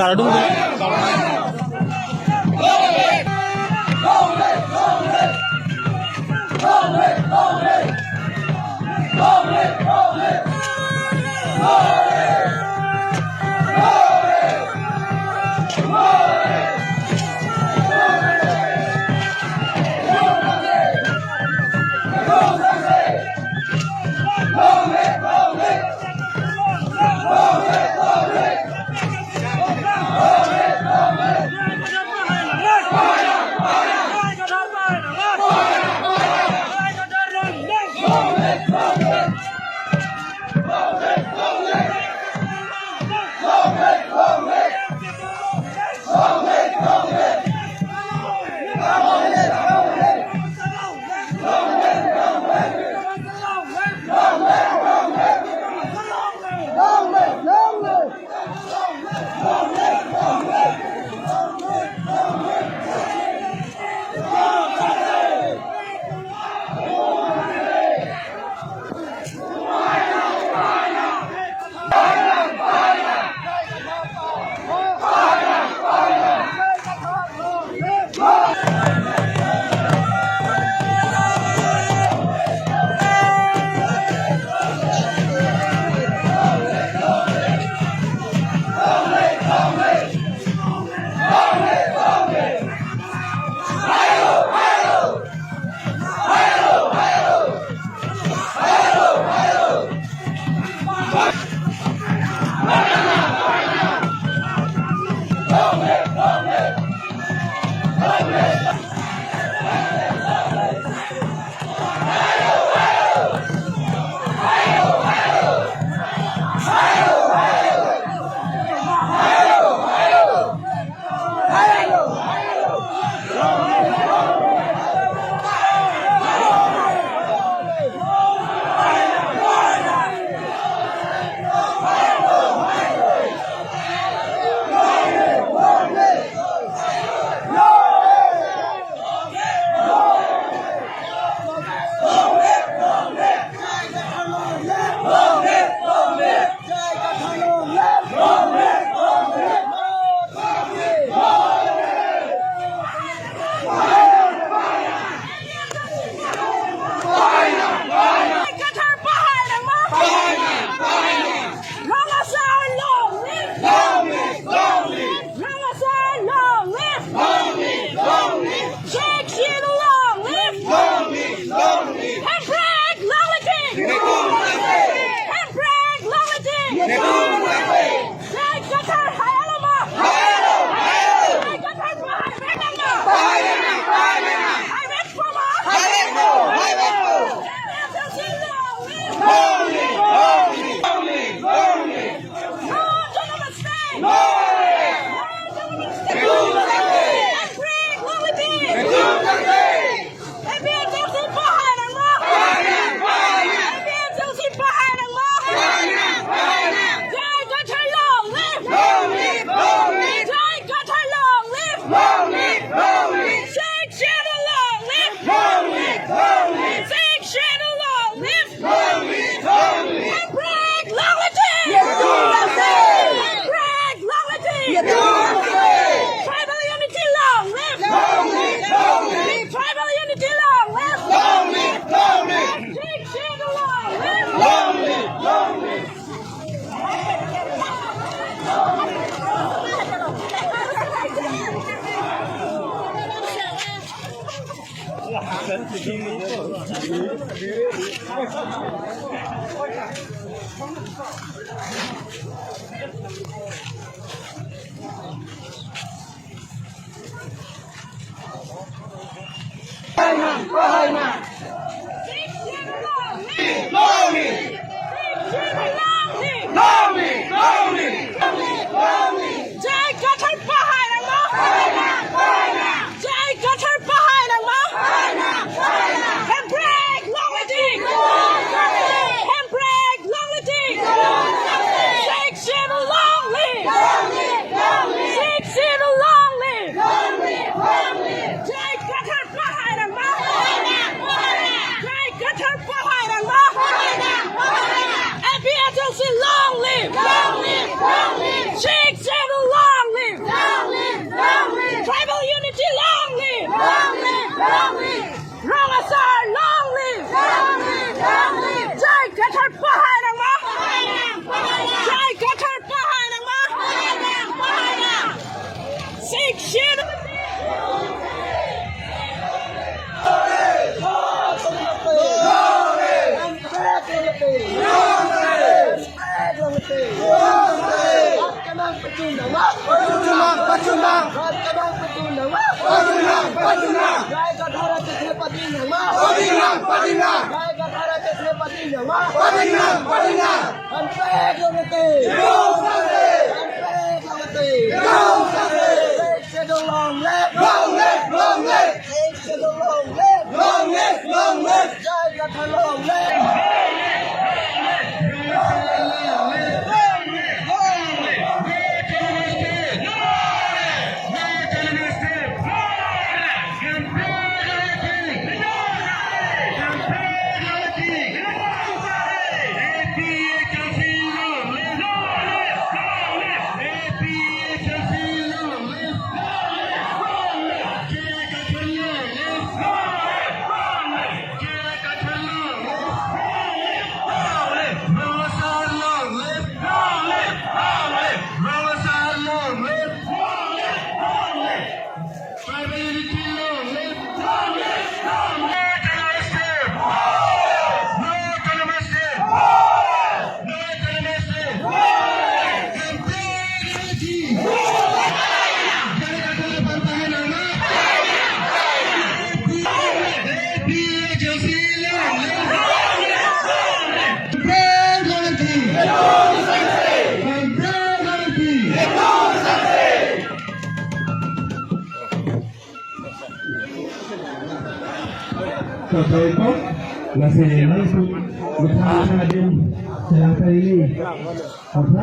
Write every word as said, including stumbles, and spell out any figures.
Sardung. Jai Kathar pahai nangma. Jai Kathar pahai nangma. Hemprek longle tik. Hemprek longle tik. Sixth Schedule long live. Sixth Schedule long live. Jai Kathar pahai nangma. Jai Kathar pahai nangma. A P H L C long live. Sixth Schedule long live. Tribal unity long live. Rong Asar long live. Jai Kathar pahai nangma. Jai Kathar pahai nangma. Sixth Schedule. Jai Kathar pahai nangma. Jai Kathar pahai nangma. Hemprek longle tik. Hemprek longle tik. Sixth Schedule long live. Long live, long live. Sixth Schedule long live. Long live, long live. Jai Kathar long live. Tribal unity long live. Long live, long live. No autonomous state. No autonomous state. No autonomous state. Hemprek unity. Jai Kathar pahai nangma. A P H L C long live. Hemprek unity. Hemprek unity. Kathar pon, lasi langsung bertanya hadir dalam kali ini. Apa?